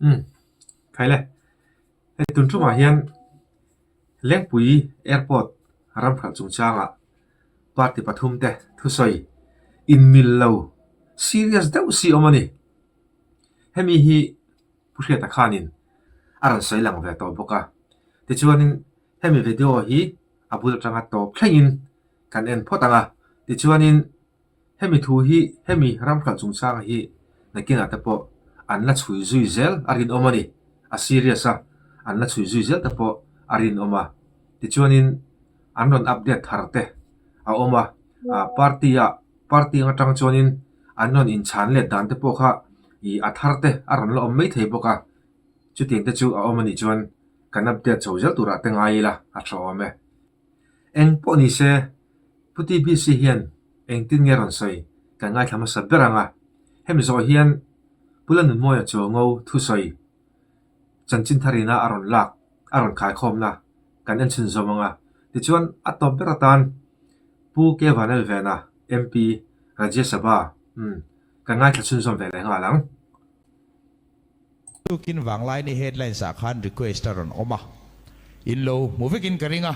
Umm Khaile, hei tun tumah hian Lengpui Airport ramhralh chungchangah party pathum te thusawi inmil lo serious deuh si awm a ni. Hemi hi Pu Hriata khanin a rawn sawi lang ve tawh bawk a. Tichuanin hemi video hi a bul atanga tawp thlengin kan en phawt ang a. Tichuanin Hemi thu hi hemi ramhralh chungchanga hi nakinah te pawh an la chhui zui zel a rinawm a ni. A serious a, an la chhui zui zel te pawh a rinawm a. Tichuanin an rawn update thar te a awm a, party ah party ang atang chuanin an rawn inchhan let dan te pawh kha ih a thar te a rawn la awm mai thei bawk a. Chutiang te chu a awm a nih chuan kan update chho zel turah te ngai ila a tha awm e. Eng pawh ni se, Pu TBC hian engtin nge rawn sawi kan ngaithla hmasa ber ang a, hemi zawh hian Pu Lanunmawia Chuango thusawi chanchin tharina a rawn lak, a rawn khaikhawmna kan en chhunzawm ang a, tichuan a tawp ber atan Pu K Vanelvena, MP, Rajya Sabha, umm, kan ngaithla chhunzawm ve leh nghal ang. Tukin Vanglaini headlines ah khan request a rawn awm a, in lo hmu vekin ka ring a,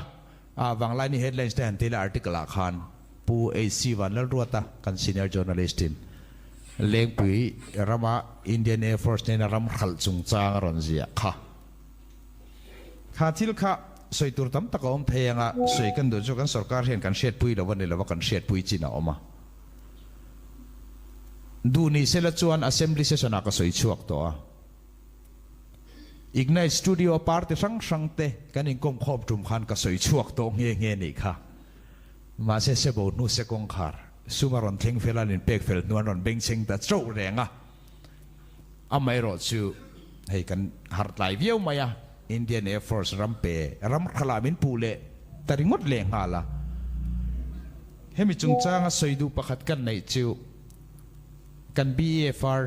ah Vanglaini headlines te han ti ila article ah khan Pu HC Vanlalruata kan senior journalist in Lengpui rama Indian Air Force nena ram hralh chungchang a rawn ziah kha. Kha thil kha sawi tur tam tak a awm thei anga sawi kan duh chu kan sorkar hian kan hriatpui lo a ni lova kan hriatpui chin a awm a. Duh ni sela chuan Assembly session ah ka sawi chhuak tawh a. Ignite Studio a party hrang hrang te kan inkawm khawm tum khan ka sawi chhuak tawh nghe nghe nih kha. Mahse sebo hnu se kawngkhar sum a rawn thleng fel a, an inpek fel hnu an rawn bengchheng ta chauh reng a. Amaherawh chu hei kan harh tlai viau mai a, Indian Air Force ram pe ram hralah min puh leh ta ringawt leh nghal a. Hemi chungchanga sawi duh pakhat kan neih chu kan BEFR,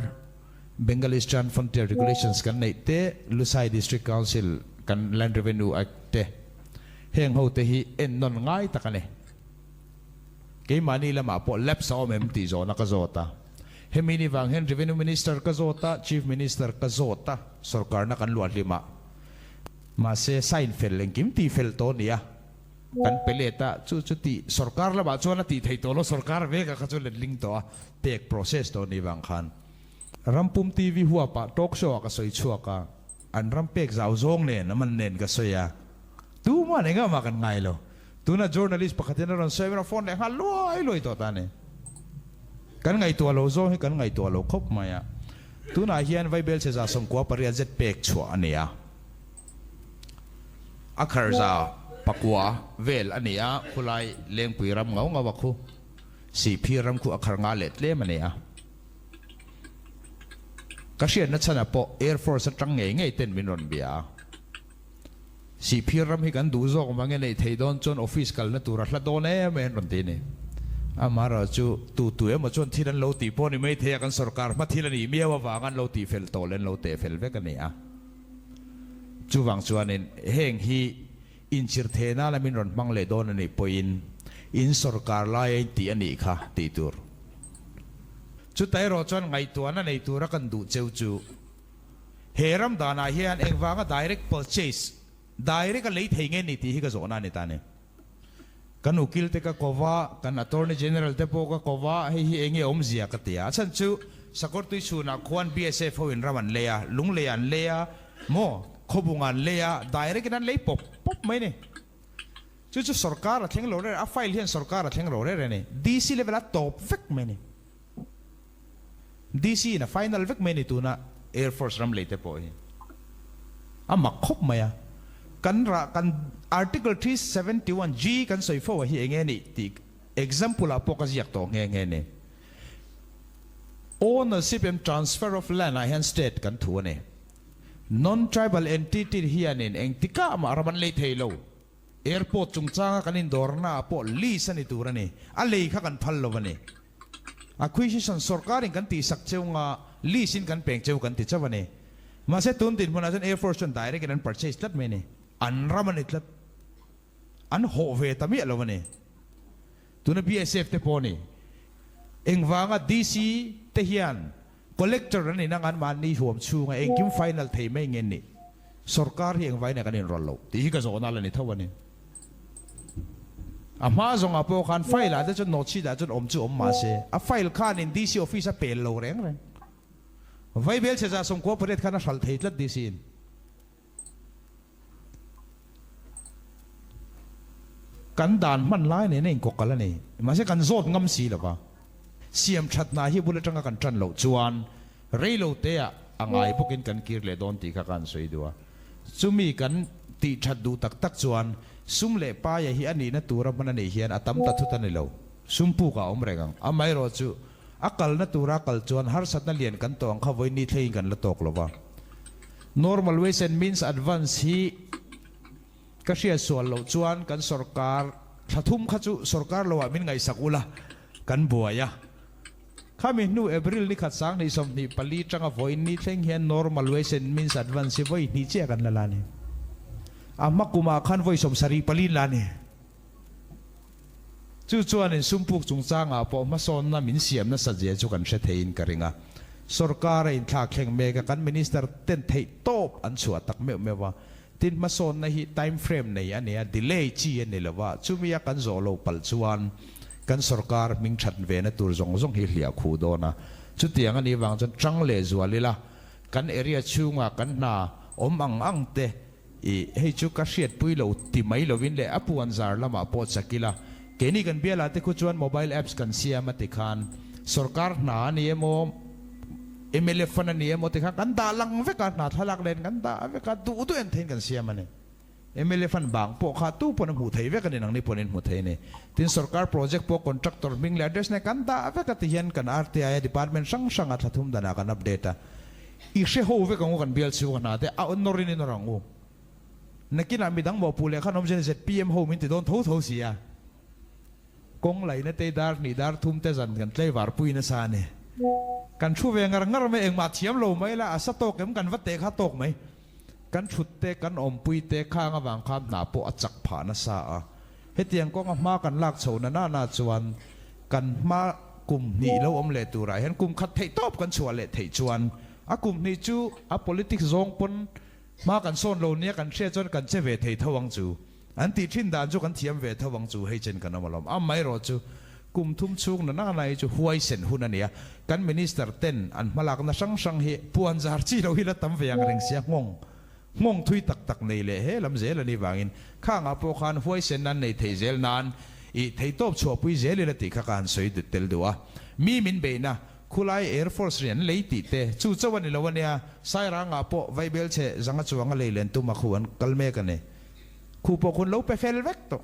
Bengal Eastern Frontier Regulations kan neih te, Lusai District Council kan Land Revenue Act te, heng ho te hi ennawn ngai tak a ni. Keimahni lamah pawh lapse a awm em tih zawhna ka zawt a. Hemi ni vang hian Revenue Minister ka zawt a, Chief Minister ka zawt a, sorkarna kan luah hlim ah. Mahse sign fel engkim tih fel tawh a ni a. Kan pe let a, chu chu tih sorkar lamah chuan a tih theih tawh lo, sorkar vek a kha chu letling tawh a, pek process tawh ni vang khan. Rampum TV huapah talk show ah ka sawi chhuak a, an ram pek zau zawng nen a man nen ka sawi a, tumah eng amah kan ngai lo. Tuna journalist pakhat hian a rawn sawi a, phone leh nghal luai luai tawh ta a ni. Kan ngaihtuah lo zawng hi kan ngaihtuah lo khawp mai a, tunah hian Vaibel chhe 98 zet pek chhuah a ni a. A kharza pakua vel a ni a, khulai Lengpui ram ngau ngau a khu Sihphir ram khu a khar nga leh tlem a ni a. Ka hriatna chhanah pawh Air Force atang ngei ngei ten min rawn bia a. Sihphir ram hi kan duh zawk vang e neih theih dawn chuan office kalna tur a hla dawn em em rawn ti a ni. Amaherawh chu tu tu emaw chuan thil an lo tih pawh ni mai thei a, kan sorkar hma thil a nih miau avanga an lo tih fel tawh leh an lo teh fel vek a ni a. Chuvang chuanin heng hi inchir theh nana min rawn hmang leh dawn a nih pawhin in sorkar lai a intih a nih kha tih tur. Chuta erawh chuan ngaihtuahna nei tura kan duh cheu chu he ram danah hian engvanga direct purchase, direct a lei thei nge ni tih hi ka zawhna a ni ta a ni. Kan ukil te ka ko va, kan Attorney General te pawh ka ko va, hei hi enge awmzia ka ti a. A chhan chu Sakawrtui chhunah khuan BSF ho in ram an lei a, Lunglei an lei a, maw, Khawbung an lei a, direct in an lei pawp pawp mai ni. Chu chu sorkar a thleng lo rere, a file hian sorkar a thleng lo rere a ni. DC level a tawp vek mai ni. DC in a final vek mai a ni tuna Air Force ram lei te pawh hi a mak khawp mai a. Kan rah kan Article 371 G kan sawi fo a hi enge nih tih example ah pawh ka ziak tawh nghe nghe ni. Ownership and transfer of land ah hian state kan thu a ni. Non-tribal entity hianin engtikah mah ram an lei thei lo. Airport chungchanga kan indawrna ah pawh lease a ni tur a ni. A lei kha kan phal lo a ni. Acquisition sorkarin kan tihsak cheu nga lease in kan peng cheu kan ti chauh a ni. Mahse tun dinhmunah chuan Air Force chuan direct in an purchase tlat mai a ni. An ram a ni tlat. An hawh ve ta miah lo a ni. Tuna BSF te pawh a ni. Engvanga DC te hian. Collector an inang an mahni huam chhunga engkim final thei mai nge nih? Sorkar hi engvaina kan inrawlh loh tih hi ka zawhna la ni tho a ni. A hma zawngah pawh khan file ah te chuan note sheet ah chuan awm chu awm mah se, a file khanin DC office a pel lo reng reng. Vaibel chhe 98 khan a hralh thei tlat DC in. Kan dan hman lai nen a inkawk kal a ni. Mahse kan zawt ngam si lo va. Siam that hna hi bul atanga kan tan loh chuan rei lo te ah a ngai bawkin kan kir leh dawn tih kha ka han sawi duh a. Chumi kan tih that duh tak tak chuan sum leh paia hi a nihna tura hman a nih hian a tam ta thut a ni lo. Sum puk a awm reng ang. Amaherawhchu a kalna tura kal chuan harsatna lian kan tawh ang kha vawiin ni thlengin kan la tawk lo va. Normal Ways and Means Advance hi ka hriat sual loh chuan kan sorkar thla thum kha chu sorkar lo ah min ngaihsak ula kan buai a. Khami hnu April ni khat 2024 tanga vawiin ni thleng hian Normal Ways and Means Advance hi vawi hnih chiah kan la la a ni. A hma kumah khan vawi 74 in la a ni. Chu chuanin sumpuk chungchangah pawh hmasawnna min siam nasat zia chu kan hre theiin ka ring a. Sorkar a inthlak thleng mek a, kan Minister ten theih tawp an chhuah tak meuh meuh a. Tin, hmasawnna hi time frame nei a ni a, delay chi a ni lo va, chumi a kan zawh loh palh chuan kan sorkar hming that vena tur zawng zawng hi hliah khuh dawn a. Chutiang a nih vang chuan tang leh zual ila, kan area chhunga kan hna awm ang ang te, Ih, hei chu ka hriatpui lo ti mai lovin leh a puan zar lamah pawh chak ila, keini kan bialah te khu chuan mobile apps kan siam a ti khan sorkar hna a ni emaw, mla fund a ni emaw ti khan kan dah lang vek a, hna thlalak nen kan dah vek a, duh duh en theiin kan siam a ni. Mla fund bang pawh kha tu pawn a hmuh thei vek a ni, nangni pawn in hmu thei a ni. Tin, sorkar project pawh contractor hming leh address nen kan dah vek a ti hian kan RTI a department hrang hranga thla thum danah kan update a. I hre ho vek ang u kan bial chhung a hna te a nawrin i nawr ang u. Nakinah midang mawhpuh leh khan awm zen zpm ho min ti dawn tho tho si a. Kawng laina te dar hnih dar thum te zan kan tlei var pui nasa a ni. Kan thu ve ngar ngar mai engmah thiam lo mai la a sa tawk em kan va teh kha tawk mai. Kan thut te kan awmpui te khang avang khan hna pawh a chak phah nasa a. Hetiang kawnga hma kan lak chho na nana chuan kan hma kum hnih lo awm leh turah hian kum khat theih tawp kan chhuah leh theih chuan a kum hnih chu a politics zawng pawn hma kan sawn lo nia kan hriat chuan kan che ve thei tho ang chu. An tih thin dan chu kan thiam ve tho ang chu hei chen kan awm alawm. Amaherawh chu kum thum chhung na nana hi chu huaisen hun a ni a, kan minister ten an hmalakna hrang hrang hi puan zar chi lo hi la tam ve ang reng sia nghawng. Nghawng thui tak tak nei leh he lam zel a nih vangin khangah pawh khan huaisen an nei thei zel nan i theihtawp chhuahpui zel ila tih kha ka han sawi tel duh a. Mi min beihna khulai Air Force rian lei tih te chu chauh a ni lo a nia, Sairangah pawh vaibel chhe zanga chuanga lei len tum a khu an kal mek a ni. Khu pawh khun lo pe fel vek tawh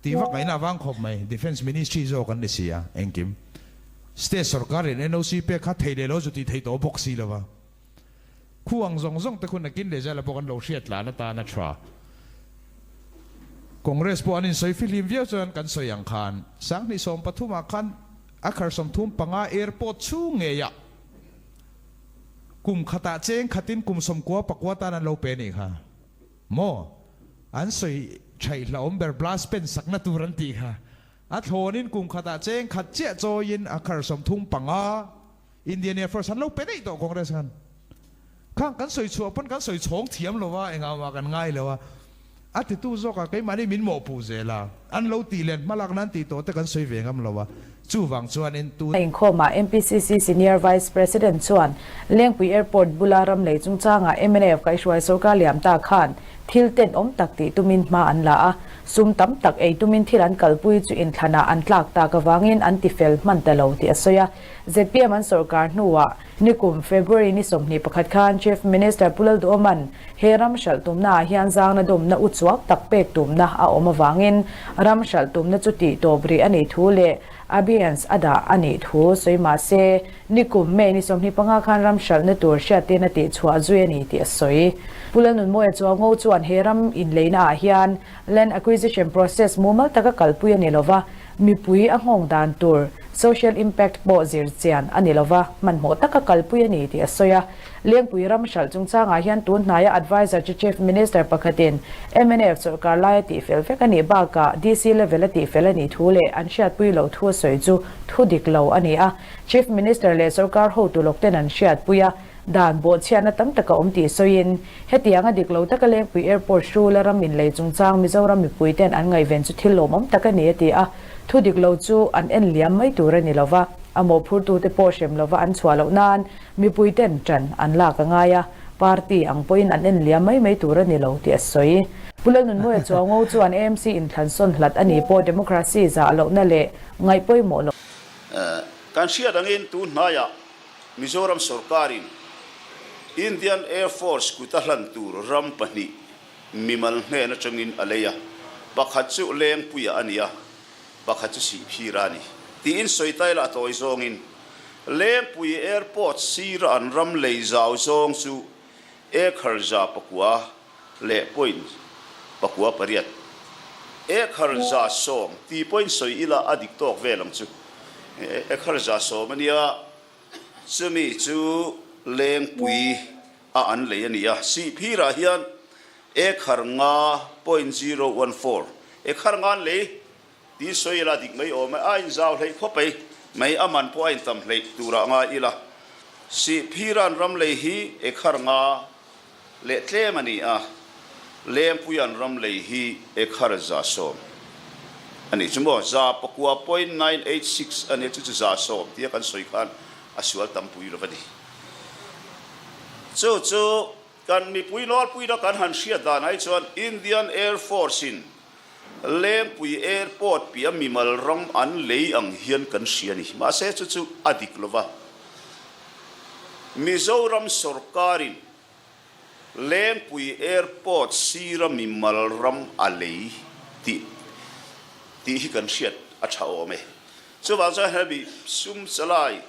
tih vak ngaihna a vang khawp mai. Defence Ministry zawk an ni si a, engkim State sorkar rian NOC pek kha thei leh lo chu tih theih tawh bawk si lo va. Khu ang zawng zawng te khu nakin leh zela pawh kan lo hriat tlan atan a tha. Congress pawh an insawi fihlim viau chuan kan sawi ang khan 2013 ah khan a khar 35 airport chhung ngeiah kum khatah cheng khatin kum 99 tan an lo pe anih kha maw an sawi thaih hlauhawm ber blast pen sakna tur an tih kha a thlawnin kum khatah cheng khat chiah chawiin a khar 35 Indian Air Force an lo pe daih tawh Congress khan. Khang kan sawi chhuah pawn kan sawi chhawng thiam lo a, engah mah kan ngai lo a. A titu zawkah keimahni min mawhpuh zel a, an lo tih len hmalak nan tih tawh te kan sawi ve ngam lo a. Chuvang chuanin tun. Inkhawmah MPCC Senior Vice President chuan Lengpui Airport bula ram lei chungchangah mnf kaihhruai sorkar liam ta khan thil tenawm tak tih tumin hma an la a, sum tam tak ei tumin thil an kalpui chu inthlanah an tlak tak avangin an tifel hman ta lo tih a sawi a. Zpm an sorkar hnuah nikum February ni 21 khan Chief Minister Pu Lalduhoma'n he ram hralh tumnaah hian zangna dawmna uchuak tak pek tumna a awm avangin ram hralh tumna chu tih tawp rih a nih thu leh abeyance a dah a nih thu sawi mah se nikum May ni 25 khan ram hralhna tur hriattirna tih chhuah zui a ni tih a sawi. Pu Lalnunmawia Chuango chuan he ram inleina ah hian Land Acquisition Process mumal taka kalpui a ni lova, mipui a nghawng dan tur. Social impact pawh zir chian a ni lova, hmanhmawh taka kalpui a ni tih a sawi a. Lengpui ram hralh chungchangah hian tun hnaia Adviser chu Chief Minister pakhatin mnf sawrkar laia tihfel vek a nih bakah DC level a tihfel a nih thu leh an hriatpui loh thu a sawi chu thu dik lo a ni a. Chief Minister leh sawrkar hotu lawkten an hriatpui a, dan bawhchhiatna tam tak a awm tih sawiin hetianga dik lo taka Lengpui Airport hrula ram inlei chungchang Mizoram mipuiten an ngaihven chu thil lawmawm tak a ni a ti a. Thu dik lo chu an en liam mai tur a ni lova, a mawhphurtute pawh hrem lova an chhuah loh nan mipuiten ṭan an lak a ngai a, party ang pawhin an en liam mai mai tur a ni lo tih a sawi. Pu Lalnunmawia Chuango chuan AMC inthlansawn hlat a nih pawh democracy zah lohna leh ngaih pawimawh loh. Kan hriat angin tun hnaiah Mizoram sorkarin Indian Air Force kuta hlan tur ram pahnih Mimal hnen atangin a lei a, pakhat chu Lengpuia a ni a, pakhat chu Sihphira a ni, tiin sawi ta ila a tawi zawngin Lengpui Airport sira an ram lei zau zawng chu acre 106 leh point 98, acre 110 ti pawhin sawi ila a dik tawk vel ang chu, acre 110 a nia, chumi chu Lengpui a an lei a ni a, Sihphirah hian ekhar nga point 014, ekhar nga an lei tiin sawi ila dik mai awm e, a inzau hleih khawp ei mai, a man pawh a intam hleih turah ngai ila, Sihphira'n ram lei hi ekhar nga leh tlem a ni a, Lengpuia'n ram lei hi ekhar 110 a nih chu maw, 9.986 a nia chu chu 110 tia kan sawi khan a sual tampui lo a ni. Chu chu kan mipui nawlpuina kan han hriat dan ai chuan Indian Air Force-in Lengpui Airport piah mimal ram an lei ang hian kan hria a ni. Mahse chu chu a dik lo va. Mizoram sorkarin Lengpui Airport sira mimal ram a lei tih tih hi kan hriat a tha awm e. Chuvang chuan hemi sum chalai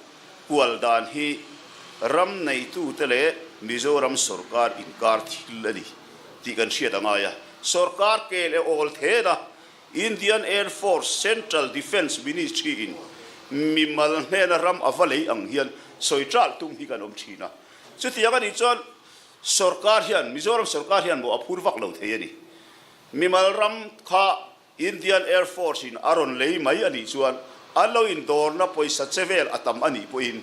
kual dan hi ram neitute leh Mizoram sorkar inkar thil a ni tih kan hriat a ngai a. Sorkar kel e awl then a, Indian Air Force Central Defence Ministry in mimal hnena ram a va lei ang hian sawi ṭalh tum hi kan awm ṭhin a. Chutiang a nih chuan sorkar hian, Mizoram sorkar hian mawh a phur vak lo thei a ni. Mimal ram kha Indian Air Force in a rawn lei mai a nih chuan an lo indawrna pawisa che vel a tam a nih pawhin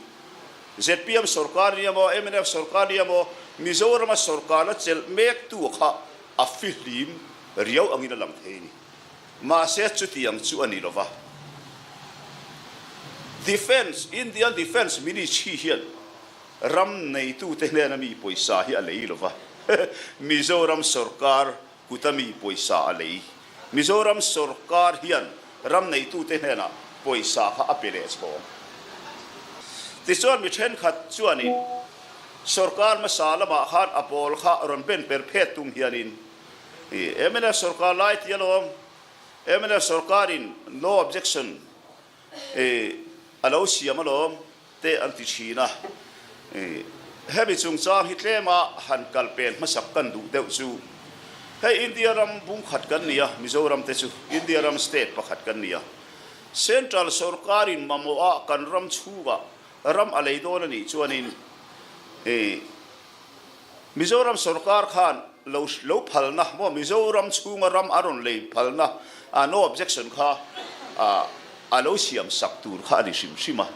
zpm sorkar ni emaw mnf sorkar ni emaw Mizorama sorkarna chelh mektu kha a fihlim riau angin a lang thei a ni. Mahse chutiang chu a ni lova. Defence, Indian Defence Ministry hian ram neitute hnena mi pawisa hi a lei lova. Mizoram sorkar Kuta mi pawisa a lei. Mizoram sorkar hian ram neitute hnenah pawisa kha a pe leh chhawng. Tichuan mi thenkhat chuanin sorkar hmasa lamah khan a pawl kha rawn ben per phet tum hianin mnf sorkar lai ti alawm, mnf sorkarin no objection a lo siam alawm, te an ti thin a. Hemi chungchang hi tlema han kal pen hmasak kan duh deuh chu hei India ram bung khat kan ni a, Mizoram te chu India ram state pakhat kan ni a. Central sorkarin mamawha kan ram chhungah ram a lei dawn a nih chuanin Mizoram sorkar khan lo lo phalna maw Mizoram chhunga ram a rawn lei phalna a no objection kha a lo siam sak tur kha a ni hrim hrim a.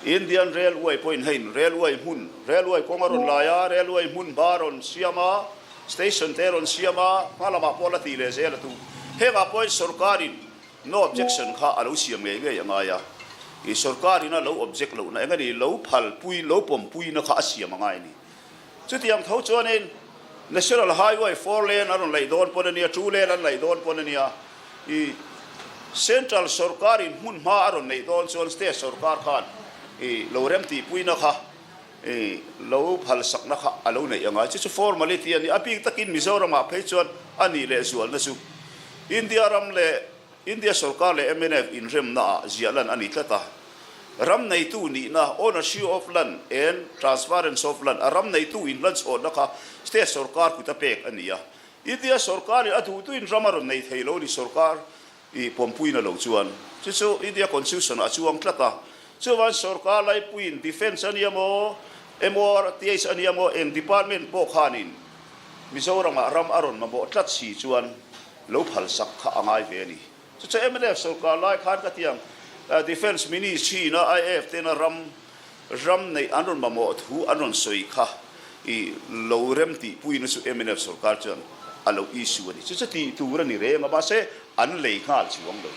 Indian Railway pawhin heiin railway hmun railway kawng a rawn lai a, railway hmun hma a rawn siam a, station te a rawn siam a, hma lamah pawh la tih leh zel a tum. Hengah pawhin sorkarin no objection kha a lo siam ngei ngei a ngai a, ih sorkarin a lo object lohna eng a ni lo phalpui lo pawmpuina kha a siam a ngai a ni. Chutiang tho chuanin National Highway four lane a rawn laih dawn pawn a nia, two lane an laih dawn pawn a nia, i Central sorkarin hmun hma a rawn neih dawn chuan State sorkar khan i lo remtihpuina kha i lo phalsakna kha a lo neih a ngai. Chu chu formality a ni. A bik takin Mizoramah phei chuan a nih leh zualna chu India ram leh India sorkar leh mnf inremnaah ziah lan a ni tlat a. Ram neitu nihna, ownership of land and transference of land, a ram neitu inhlanchhawnna kha state sorkar kut a pek a ni a. India sorkarin a duhtuin ram a rawn nei thei lo a ni. Sorkar. I pawmpuina lo chuan chu chu India Constitution a chuang tlat a, chuvan sorkar laipuiin Defence a nia maw, MORTH a nia maw, eng department pawh khanin Mizoramah ram a rawn mamawh tlat si chuan lo phalsak kha a ngai ve a ni. Chu chu mnf sorkar lai khan ka tiang Defence Ministry na IAF tena ram ram neih an rawn mamawh thu an rawn sawi kha i lo rem tih puina chu mnf sorkar chuan a lo issue a ni. Chu chu tih tur a ni reng a, mahse an lei nghal chuang lo.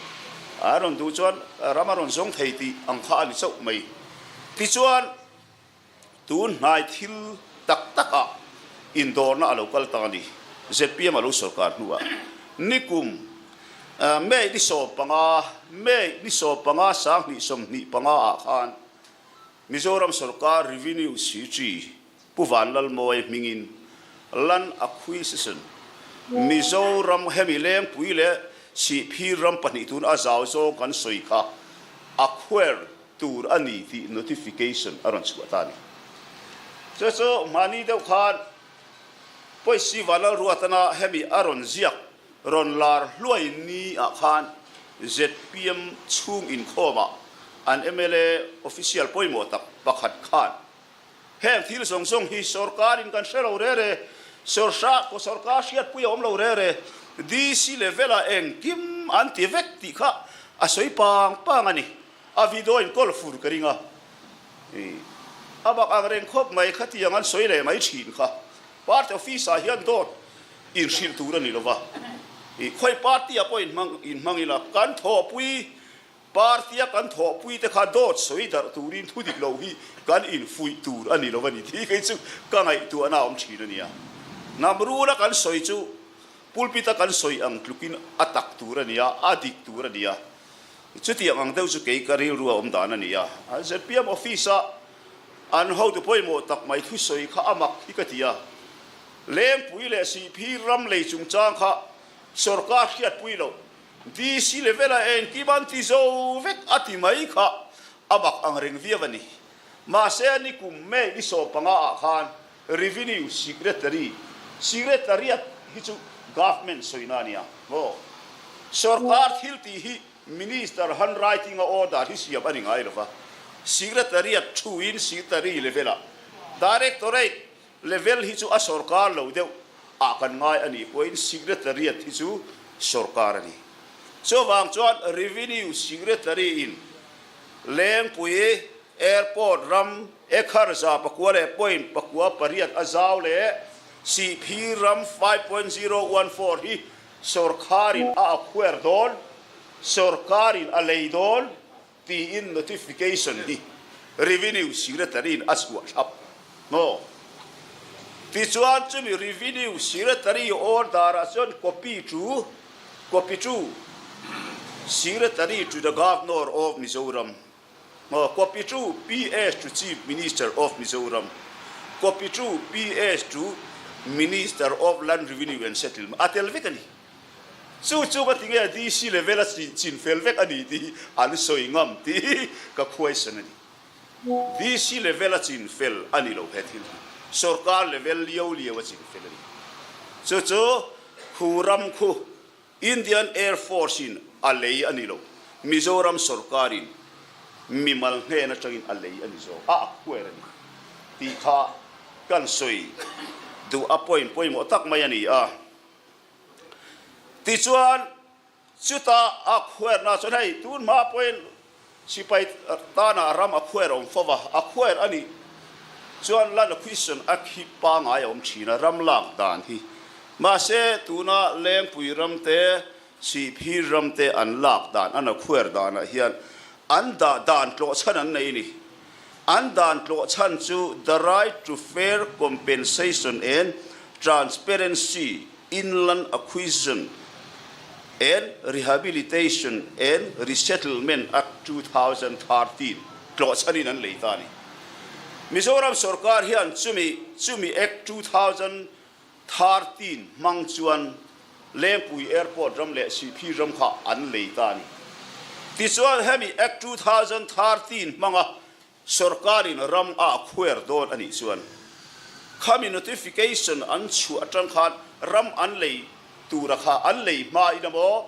A rawn duh chuan ram a rawn zawng thei tih ang kha a ni chauh mai. Tichuan tun hnai thil tak takah indawrna a lo kal ta a ni. Zpm a lo sorkar hnuah nikum May ni 15, May ni 15 2025 ah khan Mizoram sorkar Revenue Secretary Pu Vanlalmawia hmingin Land Acquisition Mizoram hemi Lengpui leh Sihphir ram pahnih tun a zau zawng kan sawi kha acquire tur a ni tih notification a rawn chhuah ta a ni. Chu chu mahni deuh khan Pawisi Vanlalruatana hemi a rawn ziak rawn lar hluai ni ah khan zpm chhung inkhawmah an mla official pawimawh tak pakhat khan heng thil zawng zawng hi sorkarin kan hre lo re re, sorkar hriatpui a awm lo re re, DC level ah engkim an ti vek tih kha a sawi pang pang a ni. A video in kawl fur ka ring a, a bak ang reng khawp mai khatiang an sawi leh mai thin kha. Party office ah hian dawt inhrilh tur a ni lova, i khawi party ah pawh inhmang inhmang ila kan thawhpui party a kan thawhpui te kha dawt sawi darh turin thu dik lo hi kan infuih tur a ni lova ni tih kei chu ka ngaihtuahna a awm thin a nia. Hnam rula kan sawi chu pulpit a kan sawi ang tlukin a tak tur a nia, a dik tur a nia. Chutiang ang deuh chu kei ka rilru a awm dan a ni a, zpm office a an hotu pawimawh tak mai thusawi kha a mak hi ka ti a. Lengpui leh Sihphir ram lei chungchang kha sorkar hriatpui loh, DC level a engkim an ti zo vek a ti mai kha a mak ang reng viau a ni. Mahse a ni kum May ni 15 ah khan Revenue Secretary, Secretariat hi chu Government sawina a nia maw? Sorkar thil tih hi Minister handwriting a order hi siam a ni ngai lova, Secretariat thuin Secretary level ah Directorate Level hi chu a sorkar lo deuh ah kan ngai a nih pawhin Secretariat hi chu sorkar a ni. Chuvang chuan Revenue Secretary in Lengpui Airport ram ekhar 100.48 a zau leh Sihphir ram 5.014 hi sorkarin a acquire dawn, sorkarin a lei dawn, Tiin notification hi Revenue Secretary-in a chhuah thlap maw? Tichuan chumi Revenue Secretary order-ah chuan copy to copy to Secretary to the Governor of Mizoram maw? Copy to PS to Chief Minister of Mizoram copy to PS to Minister of Land Revenue and Settlement a tel vek a ni. Chu chu ka ti nge DC level a chin fel vek a ni tih an sawi ngam tih ka khuaisan a ni. DC level a chin fel a ni lo he thil hi. Sorkar level liau liau a chin fel a ni. Chu chu khu ram khu Indian Air Force in a lei a ni lo. Mizoram sorkar in mimal hnen atangin a lei a ni zawk a, a khuer a ni tih kha kan sawi duh a point pawimawh tak mai a ni a. Tichuan, chuta a khuairna chuan hei tun hma pawhin sipai tana ram a khuair awm fo va, a khuair a nih chuan Land Acquisition Act hi pangai a awm thin a, ram lak dan hi. Mahse, tuna Lengpui ram te, Sihphir ram te an lak dan, an a khuair danah hian an dah dan tlawh chhan an nei a ni. An dan tlawh chhan chu The Right to Fair Compensation and Transparency in Land Acquisition and Rehabilitation and Resettlement Act 2013 tlawh chhanin an lei ta a ni. Mizoram sorkar hian chumi chumi Act 2013 hmang chuan Lengpui Airport ram leh Sihphir ram kha an lei ta a ni. Tichuan hemi Act 2013 hmanga sorkarin ram a acquire dawn a nih chuan khami notification an chhuah atang khan ram an lei tura kha an lei hmain emaw?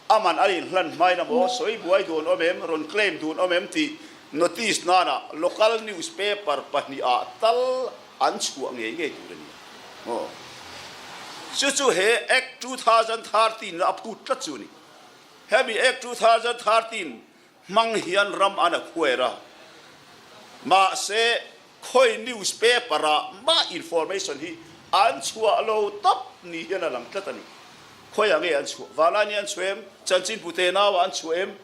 A man a inhlan hmain a maw, sawi buai dun awm em, rawn claim dun awm em tih notice nana local newspaper pahnihah tal an chhuah ngei ngei tur a ni a maw. Chu chu he Act 2013 la a phut tlat chu a ni. Hemi Act 2013 hmang hian ram an a khuair a, mahse Khawi news paper ah mah information hi an chhuah lo tawp ni hian a lang tlat a ni. Khawiah nge an chhuah? Vanlai ni an chhuah em? Chanchin pute nauah an chhuah em?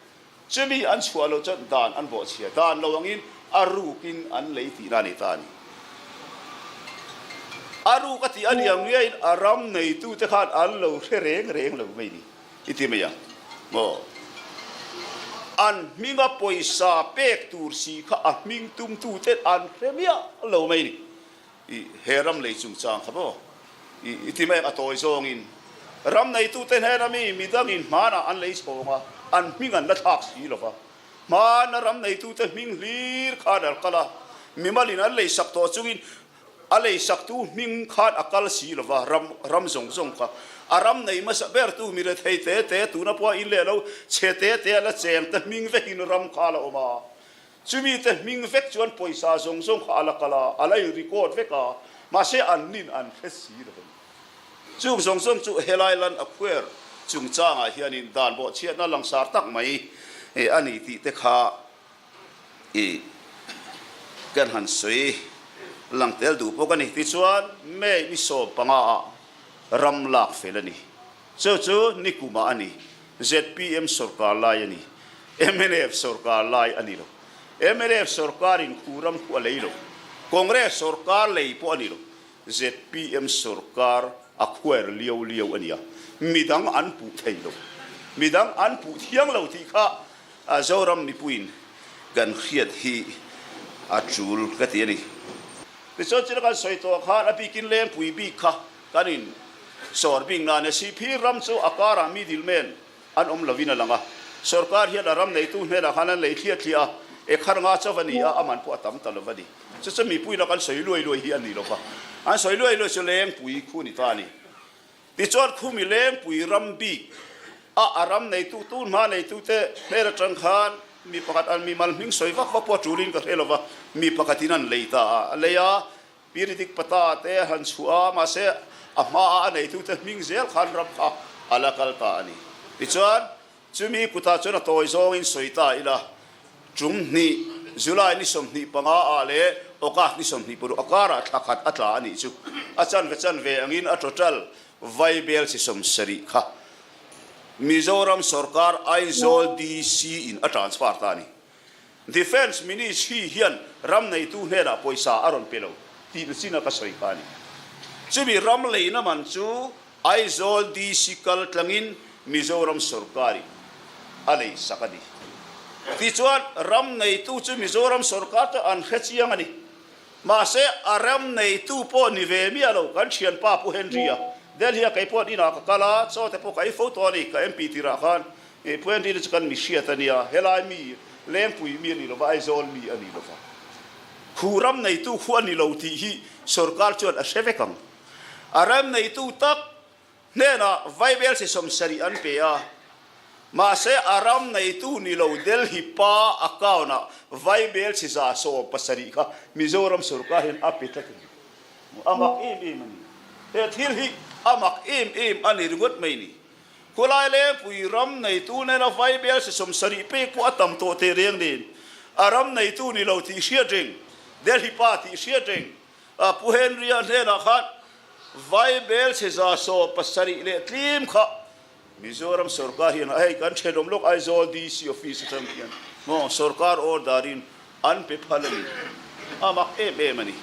Chumi an chhuah loh chuan dan an bawhchhia. Dan lo angin a rukin an lei tihna a ni ta a ni. A ruk a tih a ni ang ngeiin a ram neitute khan an lo hre reng reng lo mai ni. I ti mai ang maw? An hminga pawisa pek tur si kha a hming tumtuten an hre miah lo mai ni. I he ram lei chungchang kha maw? I ti mai ang a tawi zawngin ram neitute hnena mi midangin hmanah an lei chhawng a, an hming an la thlak si lo va. Hmana ram neitute hming hlir khan an kal a, mimalin an leisak tawh chungin A leisaktu hming khan a kal si lo va, ram ram zawng zawng kha a ram nei hmasa bertu mi rethei te te tuna pawha in leh lo chhe te te a la cheng te hming vekin ram kha a la awm a. Chumi te hming vek chuan pawisa zawng zawng kha a la kal a, a la in record vek a, mahse an nin an hre si lo a ni. Chung zawng zawng chu helai lan a khuer chungchangah hianin dan bawhchhiatna langsar tak mai a ni tih te kha I kan han sawi lang tel duh bawk a ni. Tichuan, May ni 15 ah ram lak fel a ni. Chu chu nikumah a ni. Zpm sawrkar lai a ni. Mnf sawrkar lai a ni lo. Mnf sawrkarin khu ram khu a lei lo. Congress sawrkar lei pawh a ni lo. Zpm sawrkar a khuair liau liau a ni a. Midang an puh thei lo. Midang an puh thiang lo tih kha A Zoram mipuiin kan hriat hi a tul ka ti a ni. Tichuan china kan sawi tawh khan a bikin Lengpui bik kha kan in sawr bik nan e. Sihphir ram chu a karah middle man an awm lovin a lang a. Sorkar hian a ram neitu hnenah khan an lei thliah thliah a, e khar nga chauh a ni a, a man pawh a tam ta lo va ni. Chu chu mipuiin a kan sawi luai luai hi a ni lo va. An sawi luai luai chu Lengpui khu ni ta a ni. Tichuan khumi Lengpui ram bik a a ram neitu tu hma neitute hmel atang khan mi pakhat an mimal hming sawi vak vak pawh a tulin ka hre lova, mi pakhatin an lei ta a, a lei a, Piridik pata te a han chhuah a, mahse a hmaa a neitute hming zel khan ram kha a la kal ta a ni. Tichuan Chumi kutah chuan a tawi zawngin sawi ta ila, tum hnih, July ni 25 ah leh August ni 26 a karah thla khat a tla a nih chu. A chanve chanve angin a total vaibel chi 70 kha Mizoram sorkar Aizawl DC in a transfer ta a ni. Defence Ministry hian ram neitu hnenah pawisa a rawn pe lo tih na chin a ka sawi kha a ni. Chumi ram leina man chu Aizawl DC kal tlangin Mizoram sorkarin a lei sak a ni. Tichuan, ram neitu chu Mizoram sorkar chu an hre chiang a ni. Mahse, a ram neitu pawh ni ve miah lo, kan thianpa Pu Henry-a, Delhi-a kei pawh inah ka kal a, chaw te pawh ka ei fo tawh a ni, ka MP tirah khan Pu Henry-a chu kan mi hriat a nia, helai mi Lengpui mi a ni lova, Aizawl mi a ni lova, khu ram neitu khu a ni lo tih hi sorkar chuan a hre vek ang. A ram neitu tak hnenah Vaibel chi 70 an pe a, mahse a ram neitu ni lo Delhi pa account-ah Vaibel chi 170 kha Mizoram sorkar hian a pe tlat a ni. A mak em em a ni. He thil hi a mak em em a ni ringawt mai ni. Khulai Lengpui ram neitu nena Vaibel chi 70 pek pawh a tam tawh teh reng nen a ram neitu ni lo tih hriat reng, Delhi pa tih hriat reng, A Pu Henry-a hnenah khan Vaibel chhe 170 leh tlim kha Mizoram sorkar hian hei kan thenawm lawk Aizawl DC office atang hian maw sorkar order in an pe phal a ni. A mak em em a ni.